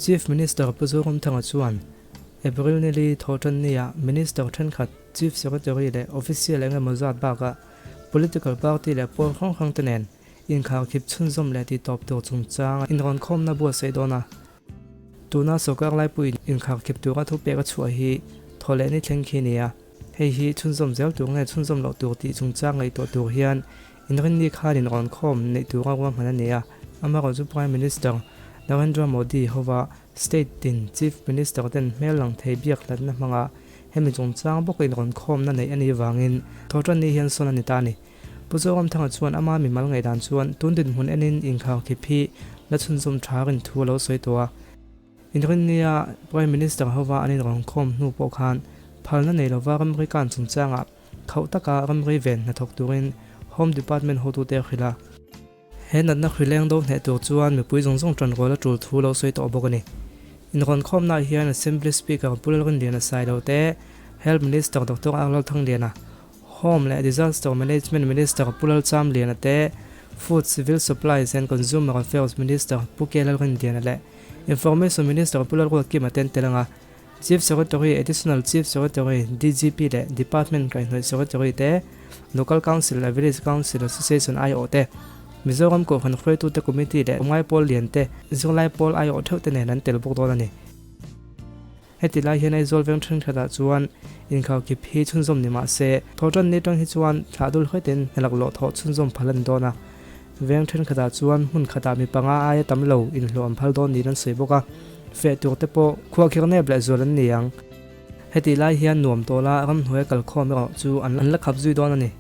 Chief Minister Pu Zoramthanga chuan April ni li Thawhtanni-ah Minister thenkhat, Chief Secretary leh Official eng emaw zat bakah Political Party leh pawl hrang hrang te nen inkharkhip chhunzawm leh tihtawp tur chungchang inrawnkhawmna buatsaih dawn a. Tuna sawrkar laipuiin inkharkhip tura thupek a chhuah hi thawhleh ni thleng khi a ni a. Hei hi chhunzawm zel tur nge chhunzawm loh tur tih chungchang ngaihtuah tur hian inrinni khan inrawnkhawm neih tura ruahman a ni a. Amaherawhchu Prime Minister Narendra Modi hova State tin Chief Minister ten hmel lang thei biak hlatna hmanga hemi chungchang bawka inrawnkhawmna neih a nih vangin thawhtanni hian sawn a ni ta a ni. Pu Zoramthanga chuan ama mimal ngaihdan chuan tun dinhmun enin inkharkhip hi la chhunzawm tha rin thu a lo sawi tawh a. Inrinnia Prime Minister hova an inrawnkhawm hnu pawh khan phalna nei lova ramri kan chungchangah khauh taka ramri ven hnathawk turin Home Department hotute a hrilh a. He natna hrileng do hneh tur chuan mipui zawng zawng tanrual a tul thu lo sawi tawh bawk a ni. Inrawnkhawmnaah hian Assembly Speaker Pu Lalrinliana Sailo te, Health Minister Doctor R Lalthangliana, Home leh Disaster Management Minister Pu Lalchamliana te, Food, Civil Supplies and Consumer Affairs Minister Pu K Lalrinliana leh Information Minister Pu Lalruatkima te an tel ang a. Chief Secretary, Additional Chief Secretary, DGP leh Department kaihhnawih Secretary te, Local Council leh Village Council Association aiawh te, Mizoram Kohhran hruaitute Committee leh Ngai Pawl lian te, Zirlai Pawl aiawh theuh te nen an tel bawk dawn a ni. Heti lai hian Aizawl veng thenkhatah chuan inkharkhip hi chhunzawm ni mah se, thawhtan ni atang hi chuan thlah dul hretin hna laklawh thawh chhunzawm phal a ni dawn a. Veng thenkhatah chuan hmun khatah mi panga aia tam lo inhlawh an phal dawn niin an sawi bawk a, feh tur te pawh khuahkhirh nep leh zual an ni ang. Hetih lai hian nuam tawla ramhnuai kalkhawm erawh chu an la khap zui dawn a ni.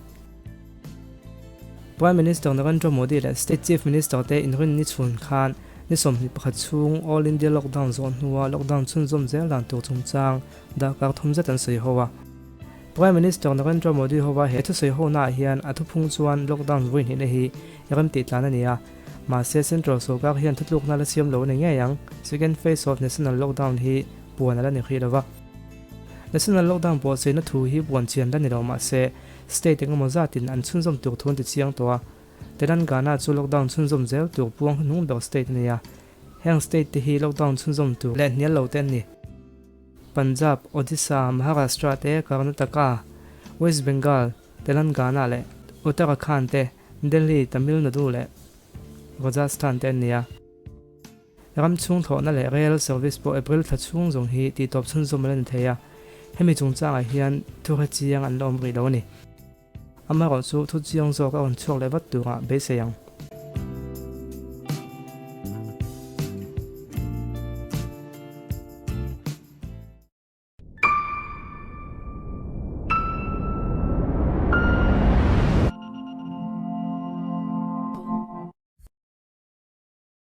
Prime Minister Narendra Modi leh State Chief Minister te inrinni chhun khan ni 21 chhung All India Lockdown zawh hnua lockdown chhunzawm zel dan tur chungchang darkar thum zet an sawi ho a. Prime Minister Narendra Modi hova he thusawi honaah hian a thuphung chuan lockdown vawi hnihna hi rem tih tlan a ni a, mahse Central sorkar hian thutlukna la siam lo a ni ngei ang. Second phase of national lockdown hi puan a la ni hrih lo va. National lockdown pawhsaina thu hi puan chian la ni lo mahse state engemaw zatin an chhunzawm tur thu an ti chiang tawh a. Telangana chu lockdown chhunzawm zel tur puang hnuhnung ber state a ni a. Heng state te hi lockdown chhunzawm tur leh hnial lo te an ni. Punjab, Odisha, Maharashtra te, Karnataka, West Bengal, Telangana leh Uttarakhand te, Delhi, Tamil Nadu leh Rajasthan te an ni a. Ram chhung thlawhna leh rail service pawh April thla chhung zawng hi tihtawp chhunzawm a la ni thei a, hemi chungchangah hian thuhre chiang an la awm rih lo a ni. Amaherawhchu thu chiang zawk a rawn chhuak leh vat turah beisei ang.